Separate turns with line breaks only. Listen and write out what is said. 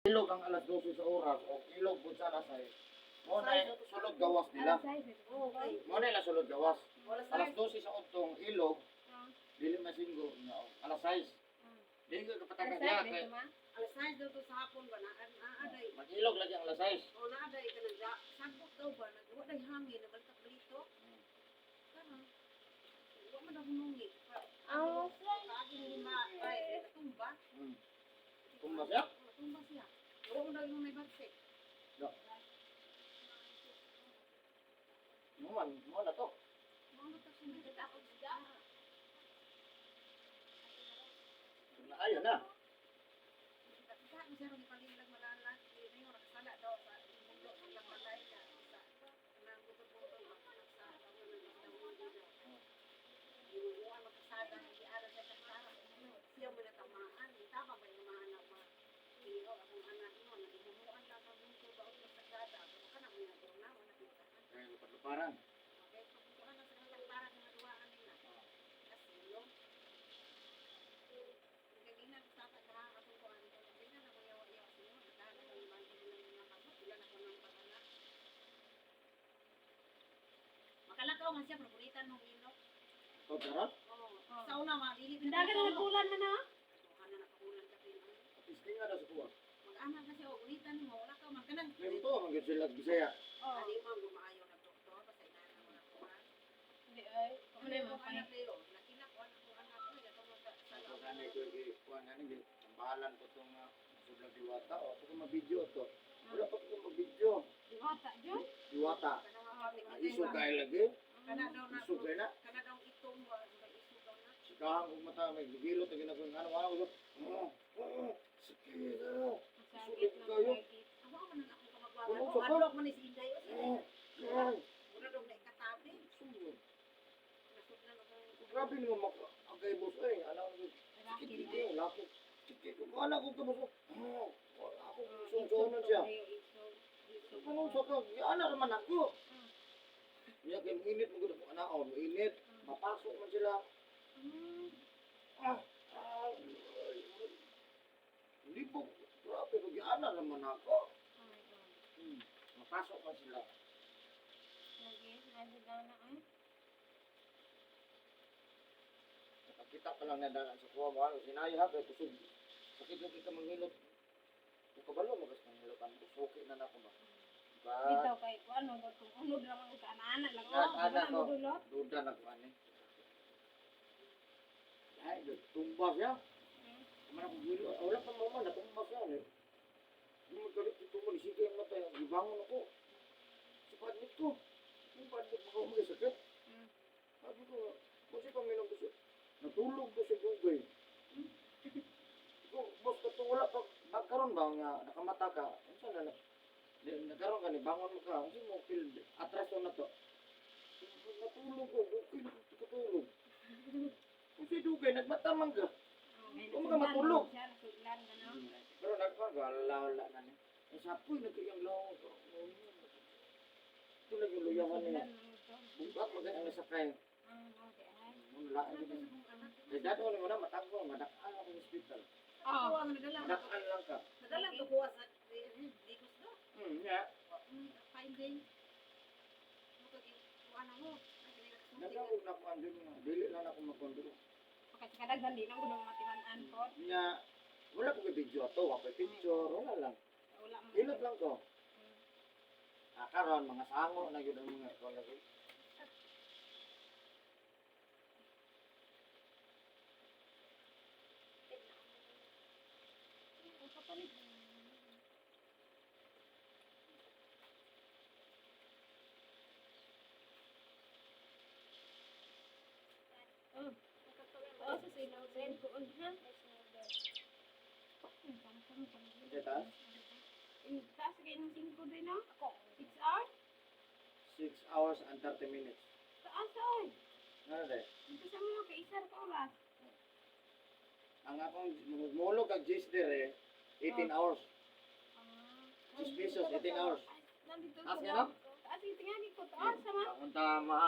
Ilog ang alas 12 sa oras o ilog pud sa alas 6. Mo na sulod gawas nila.
Oo, kay.
Mo na sulod gawas.
Wala sa
Alas 12 sa udtong ilog, dili masinggo nga alas 6. Dili ka kapatagan diha kay
Alas 6 daw to sa hapon ba na naaday.
mag-ilog lagi ang alas 6.
O naaday ka nag sagbot daw ba nag wa day hangin nabalitak balito. Kana. Wa man daw hunungi.
Ah,
Kaagi ni ma ay tumba.
Tumba siya?
Tumba siya. Wa man daw yung may bagse.
Mo man, mo na to.
Mo na to siya ako siya.
Ayo na.
Sa siya ro gipalilag malala. Dili na nakasala daw sa mundo sa ilang balay na sa kanang butod-butod sa ginuuan magkasada giara siya sa para siya mo natamaan tama ba yung mga anak ba inigo akong anak mo naginuuan lang ang mundo ba og kasada pero kana mo na wala kita.
Kaya lupad-luparan.
Okay, pagkuan na sa kanilang para nga duwaan nila kasi yo kagina sa ta akong kuan kagina na ko yawa-yawa siya nagdala ko yung bangko nila mga kabot wala na ko nang pag-anak makalakaw man siya pero punitan mong ilok.
To karon.
Oo. Sa una ma dili
Dagan na nagkulan na na.
Ano na nakakulan ka pila.
Tisting na daw sa kuha.
Mag-ana kasi og unitan mo wala ka man kanang.
May buto man gyud sila Bisaya.
Oh.
Ani man gumaayo na doktor basta inana mo na kuha.
Hindi ay.
Ano
Ano
mo
mo
anak Leo? Nakina ko anak ko anak ko ito mo sa
Ako gani ko gi kuha nga ni tambalan ko tong sublag diwata o ako ma-video to. Wala pa ko ma-video.
Diwata jud.
Diwata. Isog kay lagi.
Kana daw na.
Isog kay na.
Kana daw itong ba isog daw na.
Sikahang kong mata may gigilot na ginagawa ano ano ko. Oh, oh, sakit. Ah.
Sakit
Isog kayo.
Ako man ang ako kamagwaga.
Ano sa
Adlok man ni si Inday.
Oh, oh.
Mura daw na ikatabi.
Sumod.
Nasuglan ako.
Grabe naman maka agay boss eh. Ano ko sakit dito, laki. Sakit ko ana ko kabos. Oh, ako sunsonon siya. Ano sa ka? Ana naman ako. Niya kay init mo gud ako ana oh, init. Mapasok man sila. Ah, ah, ay, libog. Grabe ko giana naman ako. Mapasok man sila.
Lagi, nasa na ay.
Nakakita pa lang na daan sa kuha mo. Ano, sinaya ha, kay kusog. Sakit lagi ka manghilot. Kung kabalo, magas manghilot ang suki na nako ba. Ba,
Bitaw kay ko ano kung unod lang ang kaana lang.
Ana,
Oh,
ana
wala
ko.
mo dulot.
Duda na ko ani. Ay, tumba siya. Kumana ko gilo. Wala pa mama, natumba siya. Eh. Hindi mo galit ito mo, nisige ang mata. Gibangon ako. Sa padmit ko. Yung padmit ko, may sakit. Sabi ko, kasi paminom ko siya. Natulog ko sa Google. Ko, boss, katong wala pa, nagkaroon ba nga, nakamata ka, unsa na, nagkaroon ka ni, bangon mo ka, unsa mo feel, atras na to. Natulog ko, okay na ko katulog. Kasi dugay, nagmata man ka. Huwag ka matulog.
Siya nasuglan ka no.
Pero nagkaroon ka, wala, wala na niya. Eh, sapoy, nagkayang law. Ito lagi yung luyahan niya.
Nasuglan mo to.
Bugat, magay ang nasakay.
Ah, okay ay.
Wala, eh, dati mo na, matagbo, madakaan ako sa hospital.
Ako ang nadala.
Madakaan lang ka.
Nadala ko kuha sa Digos do.
Yeah.
Finding. Mo kag kuha na mo.
Nagawag na ako ang dun nga. Dili lang ako makondro.
Pagka sa kadaghan di na ko matiman-an ko.
Nga, wala ko kay video ato, wala ko'y picture, wala lang.
Wala man.
Hilot lang ko. Ah, karon mga sango na yun ang mga ikaw lagi.
Ang kapalit. Oh. Oh, sa sila sen ko ha.
Hindi taas?
Taas kayo ng 5 din no? 6 hours?
6 hours and 30 minutes.
Taas oy.
Ano de?
Dito sa mga kaisa ka oras.
Ang akong mulog kag gis dire, 18 hours.
Ah.
6 pesos, 18 hours.
Nandito
Taas
sa
nga, no?
Taas yung tingali ko. Taas sama.
Ang tama.